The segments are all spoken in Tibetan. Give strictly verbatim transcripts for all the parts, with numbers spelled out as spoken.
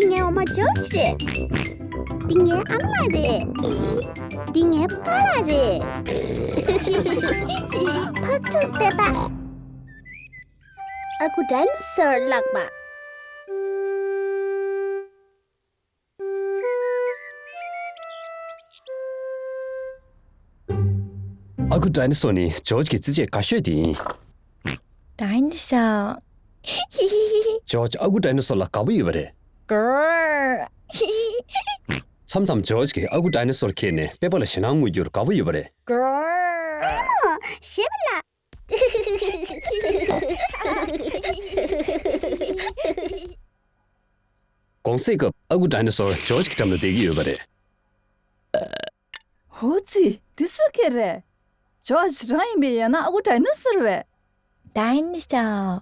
ངའི་འོག་མ་ཇོརྗ་རེད། འདི་ངའི་ཨ་མ་ལགས་རེད། འདི་ངའི་པཱ་ལགས་རེད། ཕག་ཕྲུག་པད་པ། ཨ་ཁུ་ཌའི་ནོ་སོར་ལགས་པ། ཨ་ཁུ་ཌའི་ནོ་སོར་ནི་ཇོརྗ་གི་རྩེད་ཆས་དགའ་ཤོས་དེ་ཡིན། ཌའི་ནོ་སོར། ཇོརྗ་ཨ་ཁུ་ཌའི་ནོ་སོར་ལ་དགའ་པོ་ཡོད་པ་རེད། གར། མཚམས་མཚམས་ཇོརྗ་གིས་ཨ་ཁུ་ཌའི་ནོ་སོར་ཁྱེར་ནས་པད་པ་ལ་ཞེད་སྣང་དངོས་རྒྱུར་དགའ་པོ་ཡོད་པ་རེད། གར། ཞེས་པ་ལ། གུང་སེང་སྐབས་ཨ་ཁུ་ཌའི་ནོ་སོར་ཇོརྗ་གི་འགྲམ་ལ་བསྡད་ཀྱི་ཡོད་པ་རེད། ཧོ་ཙི། འདི་སུ་སྐད་རེད། ཇོརྗ་རང་ཡིན་པས། ཡང་ན་ཨ་ཁུ་ཌའི་ནོ་སོར་བས། ཌའི་ནོ་སོར།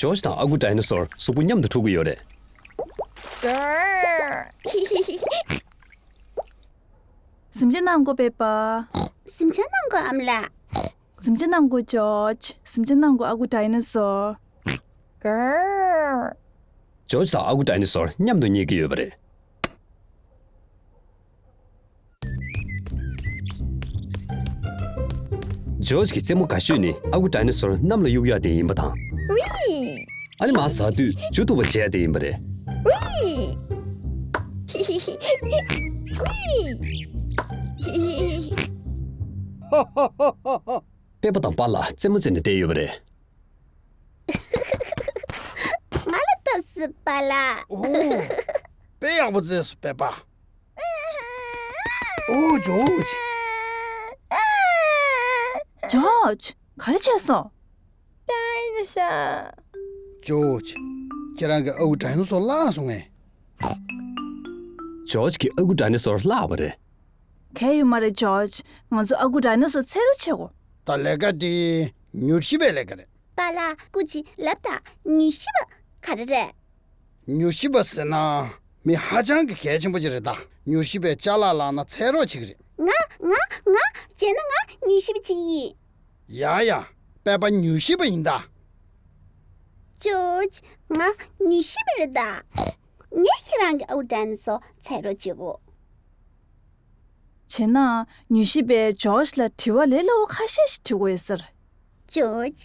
ཇོརྗ་དང་ཨ་ཁུ་ཌའི་ནོ་སོར་གཟུགས་པོ་མཉམ་དུ་འཁྲུག་གི་ཡོད་རེད། གཟིམ་ཆ་གནང་གོ་པད་པ། གཟིམ་ཆ་གནང་གོ་ཨ་མ་ལགས། གཟིམ་ཆ་གནང་གོ་ཇོརྗ། གཟིམ་ཆ་གནང་གོ་ཨ་ཁུ་ཌའི་ནོ་སོར། གར། ཇོརྗ་དང་ཨ་ཁུ་ཌའི་ནོ་སོར་མཉམ་དུ་ཉལ་གྱི་ཡོད་པ་རེད། ཇོརྗ་གི་རྩེད་མོ་དགའ་ཤོས་ནི་ཨ་ཁུ་ཌའི་ནོ་སོར་གནམ་ལ་གཡུག་ཡག་དེ་ཡིན་པ་དང་། ཝི། ཨ་ནི་མར་ཟགས་དུས་མཇུག་རྡུགས་པ་བྱེད་ཡག་དེ་ཡིན་པ་རེད། ཝི། ཝི། པད་པ་དང་པཱ་ལགས་རྩེད་མོ་རྩེ་ནས་བསྡད་ཡོད་པ་རེད། ང་ལ་ཐུགས་སུ་པཱ་ལགས། ཨོ། དཔེ་ཡག་པོ་རྩེས་སོང་པད་པ། ཨོ་ཇོརྗ། ཇོརྗ། ག་རེ་བྱས་སོང་། ཌའི་ནོ་སོར། ཇོརྗ། ཁྱེད་རང་གི་ཨ་ཁུ་ཌའི་ནོ་སོར་བརླག་སོང་ངས། ཇོརྗ་གི་ཨ་ཁུ་ཌའི་ནོ་སོར་བརླག་པ་རེད། གལ་ཡོད་མ་རེད་ཇོརྗ། ང་ཚོ་ཨ་ཁུ་ཌའི་ནོ་སོར་འཚོལ་རོགས་བྱེད་དགོས། ད་ལས་ཀ་དེ་མྱུལ་ཞིབ་པའི་ལས་ཀ་རེད། པཱ་ལགས། སྐུ་མཁྱེན་ལབ་དང་། མྱུལ་ཞིབ་པ་ག་རེ་རེད། མྱུལ་ཞིབ་པ་ཟེར་ན་མི་ཧ་ཅང་གི་གལ་ཆེན་པོ་ཅིག་རེད་ད། མྱུལ་ཞིབ་པས་ཅ་ལག་བརླག་ན་འཚོལ་རོགས་བྱེད་ཀྱི་རེད། ང་ང་ང་བྱས་ན་ང་མྱུལ་ཞིབ་པ་ཅིག་ཡིན། ཡ་ཡ། པད་པ་མྱུལ་ཞིབ་པ་ཡིན་ད། ཇོརྗ། ང་མྱུལ་ཞིབ་པ་རེད་ད། ངས་ཁྱེད་རང་གི་ཨ་ཁུ་ཌའི་ནོ་སོར་འཚོལ་རོགས་བྱེད་དགོས། བྱས་ན་མྱུལ་ཞིབ་པས་ཇོརྗ་ལ་དྲི་བ་ལས་སླ་བོ་ཁ་ཤས་ཤིག་དྲི་དགོས་ཡོད་ས་རེད། ཇོརྗ།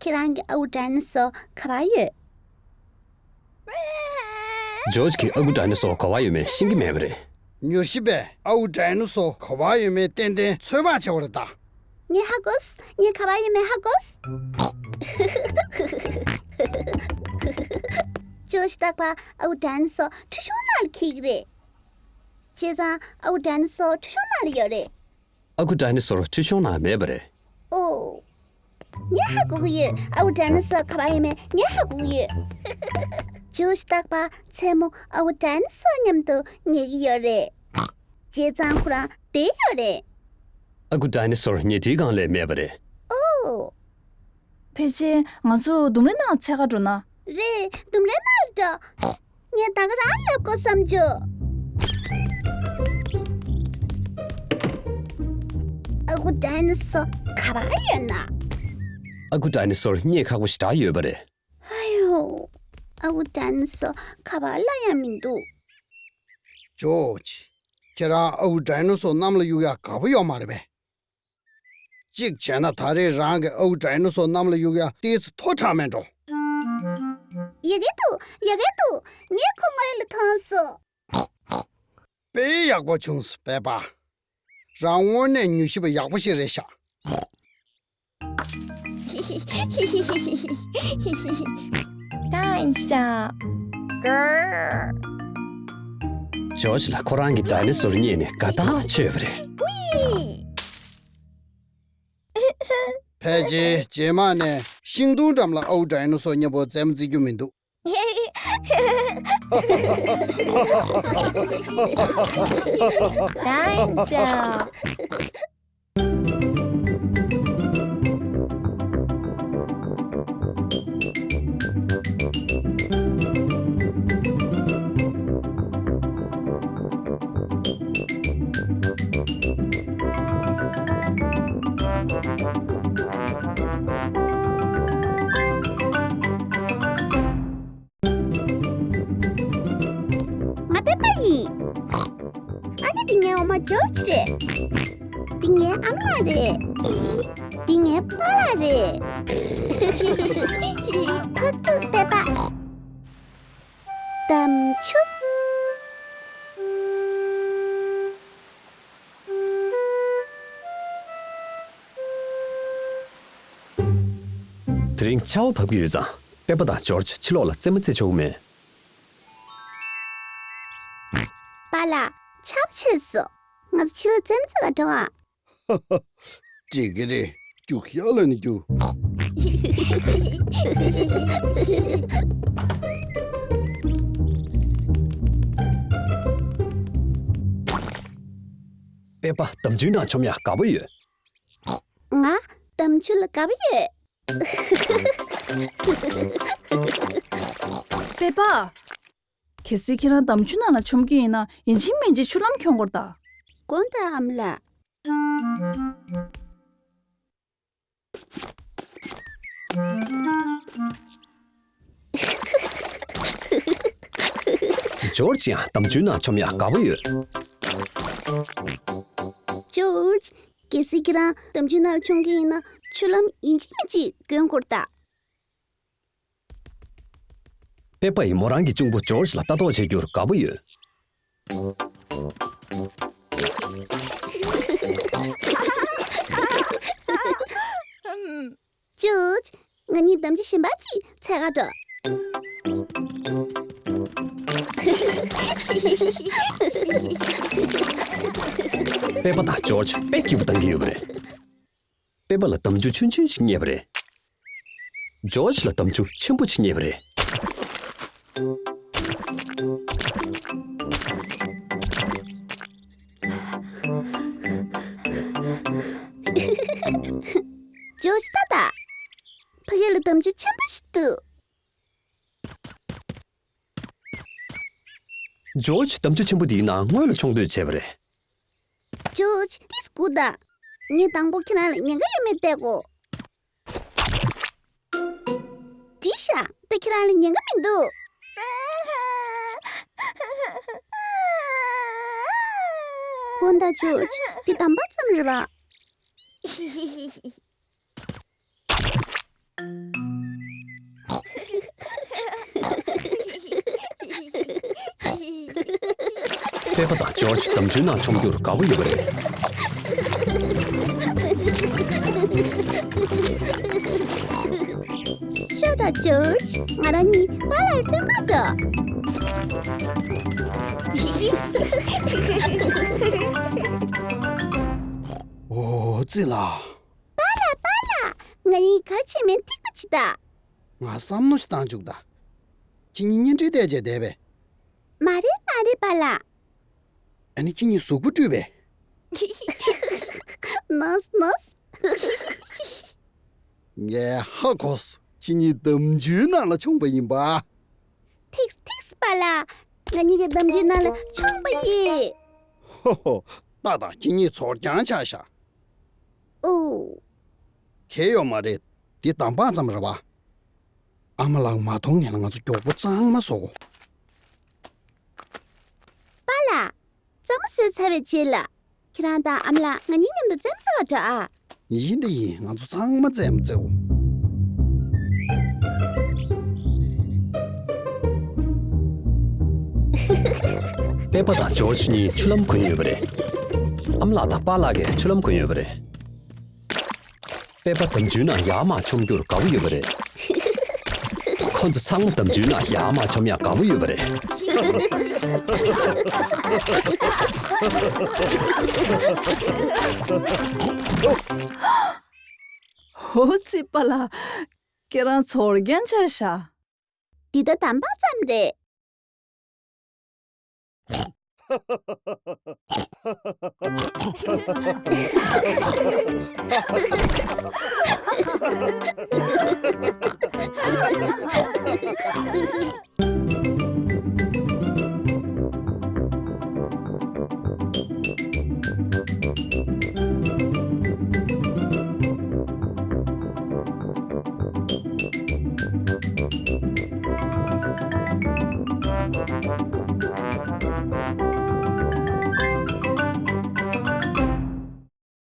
ཁྱེད་རང་གི་ཨ་ཁུ་ཌའི་ནོ་སོར་ག་པར་ཡོད། ཇོརྗ་གི་ཨ་ཁུ་ཌའི་ནོ་སོར་ག་པར་ཡོད་མེད་ཤེས་ཀྱི་མེད་པ་རེད། མྱུལ་ཞིབ་པས་ཨ་ཁུ་ཌའི་ནོ་སོར་ག་པར་ཡོད་མེད་ཏན་ཏན་ཚོད་དཔག་བྱེད་པ་རེད་ད། ངས་ཧ་གོ་སོང་། ངས་ག་པར་ཡོད་མེད་ཧ་གོ་སོང་། ཇོརྗ། རྟག་པར་ཨ་ཁུ་ཌའི་ནོ་སོར་ཁྲུས་གཞོང་ནང་ལ་འཁྱེར་གྱི་རེད། བྱས་ཙང་ཨ་ཁུ་ཌའི་ནོ་སོར་ཁྲུས་གཞོང་ནང་ལ་ཡོད་རེད། ཨ་ཁུ་ཌའི་ནོ་སོར་ཁྲུས་གཞོང་ནང་མེད་པ་རེད། ཨོ། ངས་ཧ་གོ་གི་ཡོད། ཨ་ཁུ་ཌའི་ནོ་སོར་ག་པར་ཡོད་མེད་ངས་ཧ་གོ་གི་ཡོད། ཇོརྗ། རྟག་པར་མཚན་མོ་ཨ་ཁུ་ཌའི་ནོ་སོར་མཉམ་དུ་ཉལ་གྱི་ཡོད་རེད། བྱས་ཙང་ཁོ་རང་བསྡད་ཡོད་རེད། ཨ་ཁུ་ཌའི་ནོ་སོར་ཉལ་ཁྲིའི་སྒང་ལ་མེད་པ་རེད། ཨོ། ཕལ་ཆེར་ང་ཚོ་ལྡུམ་རའི་ནང་འཚོལ་ག་འགྲོ་ན། རེད། ལྡུམ་རའི་ནང་ལ་འགྲོ། ངས་ད་ག་རང་ལབ་དགོས་བསམ་བྱུང་། ཨ་ཁུ་ཌའི་ནོ་སོར་ག་པར་ཡོད་ན། ཨ་ཁུ་ཌའི་ནོ་སོར་རྙེད་ཁག་པོ་ཞེ་དྲག་ཡོད་པ་རེད། ཨ་ཡོ། ཨ་ཁུ་ཌའི་ནོ་སོར་ག་པར་སླེབས་ཡ་མི་འདུག་ཇོརྗ། ཁྱེད་རང་ཨ་ཁུ་ཌའི་ནོ་སོར་གནམ་ལ་གཡུག་ཡ་དགའ་པོ་ཡོད་མ་རེད་པས། གཅིག་བྱས་ན་ད་རེས་རང་གི་ཨ་ཁུ་ཌའི་ནོ་སོར་གནམ་ལ་གཡུག་ཡ་ཏོག་ཙམ་མཐོ་དྲགས་མེད་འགྲོ། ཡག་གི་འདུག་ཡག་གི་འདུག་ངས་ཁོ་ངོས་ལ་མཐོང་སོང་། དཔེ་ཡག་པོ་བྱུང་སོང་པད་པ། རང་དངོས་གནས་མྱུལ་ཞིབ་པ་ཡག་པོ་ཞིག་རེད་ཤག་ད་ཡིན་ས། གར། ཇོརྗ་ལ་ཁོ་རང་གི་ཌའི་ནོ་སོར་རྙེད་ནས་དགའ་ཐག་ཆོད་པ་རེད། ཕལ་ཆེར་རྗེས་མ་ནས་ཤིང་སྡོང་འགྲམ་ལ་ཨ་ཁུ་ཌའི་ནོ་སོར་མཉམ་པོ་རྩེད་མོ་རྩེ་རྒྱུ་མི་འདུག་ད་ཡིན་ས། ཇོརྗ་རེད། འདི་ངའི་ཨ་མ་ལགས་རེད། འདི་ངའི་པཱ་ལགས་རེད། ཕག་ཕྲུག་པེ་པ། དམ་ཆུ། དེ་རིང་ཆར་པ་བབས་ཀྱི་ཡོད་ཙང་། པེ་པ་དང་ཇོརྗ་ཕྱི་ལོགས་ལ་རྩེད་མོ་རྩེ་ཆོག་གི་མེད། པཱ་ལགས། ཆར་པ་ཆད་སོང་། ང་ཚོ་ཕྱི་ལོགས་རྩེད་མོ་རྩེ་ག་འགྲོ་ཨ། འགྲིག་གི་རེད། རྒྱུག་ཤར་ལ་ནི་རྒྱུག་པེ་པ་དམ་ཆུའི་ནང་མཆོང་ཡག་དགའ་པོ་ཡོད། ང་དམ་ཆུ་ལ་དགའ་པོ་ཡོད། པེ་པ། གལ་སྲིད་ཁྱེད་རང་དམ་ཆུ་ནང་ལ་མཆོང་གི་ཡིན་ན། ཡིན་གཅིག་མིན་གཅིག་ཆུ་ལྷམ་གྱོན་དགོས་རེད་ད། དགོངས་དག་ཨ་མ་ལགས། ཇོརྗ་ཡང་དམ་ཆུའི་ནང་མཆོང་ཡག་དགའ་པོ་ཡོད། ཇོརྗ། གལ་སྲིད་ཁྱེད་རང་དམ་ཆུའི་ནང་ལ་མཆོང་གི་ཡིན་ན། ཆུ་ལྷམ་ཡིན་གཅིག་མིན་གཅིག་གྱོན་དགོས་རེད་ད། པེ་པ་ཡིས་མོ་རང་གི་གཅུང་པོ་ཇོརྗ་ལ་ལྟ་རྟོག་བྱེད་རྒྱུར་དགའ་པོ་ཡོད། ཇོརྗ། ང་གཉིས་དམ་ཆུ་གཞན་པ་ཅིག་འཚོལ་ག་འགྲོ། པེ་པ་དང་ཇོརྗ་དཔེ་སྐྱིད་པོ་བཏང་གི་ཡོད་པ་རེད། པེ་པ་ལ་དམ་ཆུ་ཆུང་ཆུང་ཞིག་རྙེད་པ་རེད། ཇོརྗ་ལ་དམ་ཆུ་ཆེན་པོ་ཞིག་རྙེད་པ་རེད། ཇོརྗ་ལྟ་ད། ཕ་གི་ལ་དམ་ཆུ་ཆེན་པོ་ཞིག་འདུག་ཇོརྗ་དམ་ཆུ་ཆེན་པོ་འདིའི་ནང་སྔོན་ལ་མཆོང་འདོད་བྱས་པ་རེད། ཇོརྗ། ཏིས་སྒུག་དང་། ངས་དང་པོ་ཁྱེད་རང་ལ་ཉེན་ཁ་ཡོད་མེད་བལྟ་དགོས། འགྲིག་ཤག་ད་ཁྱེད་རང་ལ་ཉེན་ཁ་མི་འདུག་དགོངས་དག་ཇོརྗ། འདི་དམ་པ་ཙམ་རེད་པ། པེ་པ་དང་ཇོརྗ་དམ་ཆུའི་ནང་མཆོང་རྒྱུར་དགའ་པོ་ཡོད་པ་རེད། ཤོག་དང་ཇོརྗ། ང་རང་གཉིས་པཱ་ལགས་ལ་སྟོན་ག་འགྲོ། འོ་ཙི་ལ། པཱ་ལགས། པཱ་ལགས། ང་གཉིས་ག་རེ་བྱེད་མིན་ཐིག་པ་བྱེད་དང་། ང་བསམ་མནོ་ཞིག་བཏང་བཅུག་དང་། ཁྱེད་གཉིས་གཉེན་འཕྲད་བལྟས་བྱས་བསྡད་པས། མ་རེད་མ་རེད་པཱ་ལགས། ཨ་ནི་ཁྱེད་གཉིས་གཟུགས་པོ་བཀྲུས་པས། ནོས་ནོས། ངས་ཧ་གོ་སོང་། ཁྱེད་གཉིས་དམ་ཆུའི་ནང་ལ་མཆོངས་པ་ཡིན་པ། ཐིགས་ཐིགས་པཱ་ལགས། ང་གཉིས་ཀྱིས་དམ་ཆུའི་ནང་ལ་མཆོངས་པ་ཡིན། ཧོ་ཧོ། ཏག་ཏག་ཁྱེད་གཉིས་ཚོར་རྐྱང་ཆགས་ཤག་ཨོ། གལ་ཡོད་མ་རེད། འདི་འདམ་བག་ཙམ་རེད་པ། ཨ་མ་ལགས་མ་མཐོང་སྔོན་ལ་ང་ཚོ་མགྱོགས་པོ་གཙང་མ་བཟོ་དགོས། པཱ་ལགས། གཙང་མ་བཟོས་ཚར་བའི་རྗེས་ལ། ཁྱེད་རང་དང་ཨ་མ་ལགས་ང་གཉིས་མཉམ་དུ་རྩེད་མོ་རྩེ་བར་འགྲོ་ཨ། ཡིན་དང་ཡིན། ང་ཚོ་ཚང་མ་རྩེད་མོ་རྩེ་འོ། པེ་པ་དང་ཇོརྗ་གཉིས་ཆུ་ལྷམ་གོན་ཡོད་པ་རེད། ཨ་མ་ལགས་དང་པཱ་ལགས་ཀྱིས་ཆུ་ལྷམ་གོན་ཡོད་པ་རེད། པེ་པ་དམ་ཆུའི་ནང་ཡར་མར་མཆོང་རྒྱུར་དགའ་པོ་ཡོད་པ་རེད། ཁོ་ཚོ་ཚང་མ་དམ་ཆུའི་ནང་ཡར་མར་མཆོང་ཡག་དགའ་པོ་ཡོད་པ་རེད། ཧོ་ཙི་པཱ་ལགས། ཁྱེད་རང་ཚོར་རྐྱང་ཆགས་ཤག་འདི་ད་འདམ་བག་ཙམ་རེད།